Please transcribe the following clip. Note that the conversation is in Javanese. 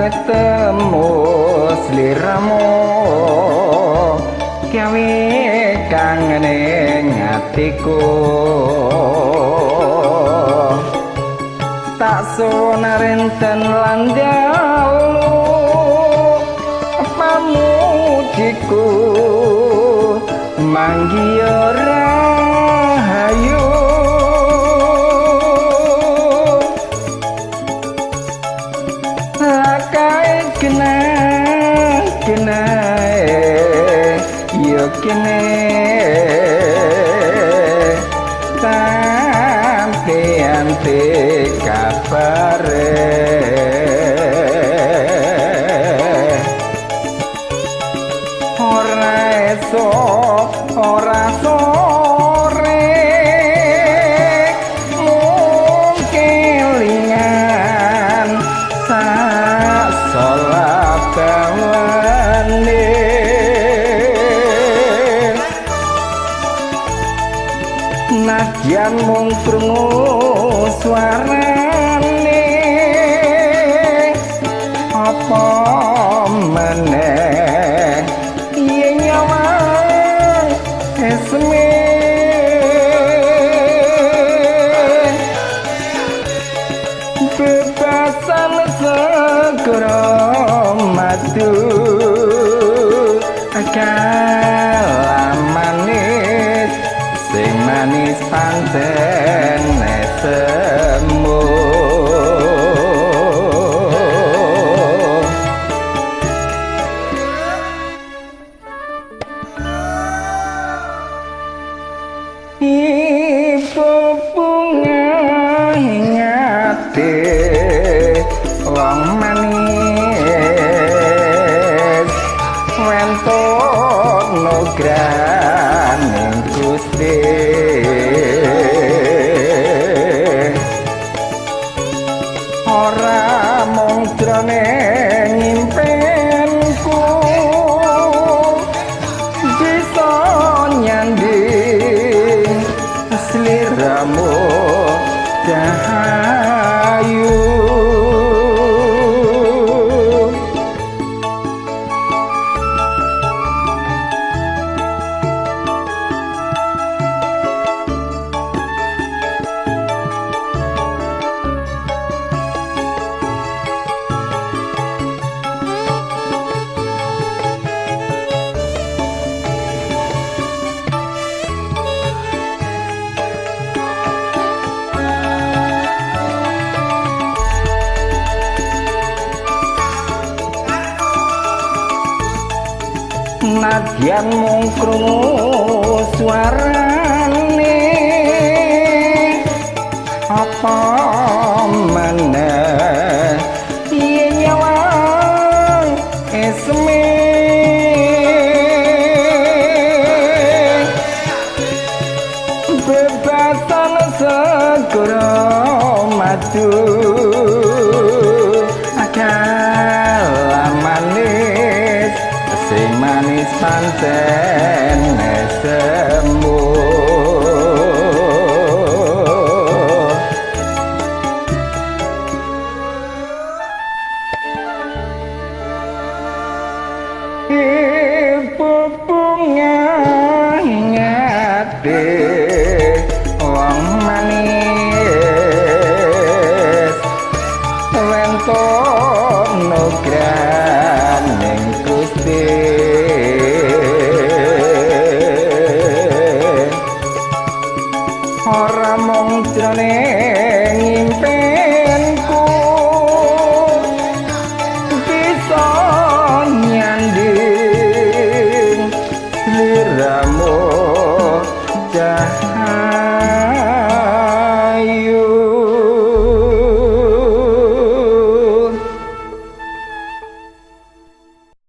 Ketemu sliramu gawe kangen ing atiku. Tak suwun renten lan dalu pamujiku manggiya rahayu. Lakae kena kena yo kene sampeyan kabare ora esuk ora sore mung kelingan sak salat dawane. Nadyan mung krungu suarane apa meneh yen nyawang esme bebasan segera madu kalah manis sing manis pancen semu. Ibu bunga ing ati wong manis wentuk nugraning Gusti. Ora mung jroning impenku bisa nyanding sliramu dahayu. Nadyan mung krungu suarane apa meneh yen nyawang esme bebasan segera madu akal manis sing manis pancen semu. Ibu bunga ing ati wong manis wentuk nugraning Gusti. Ora mung jroning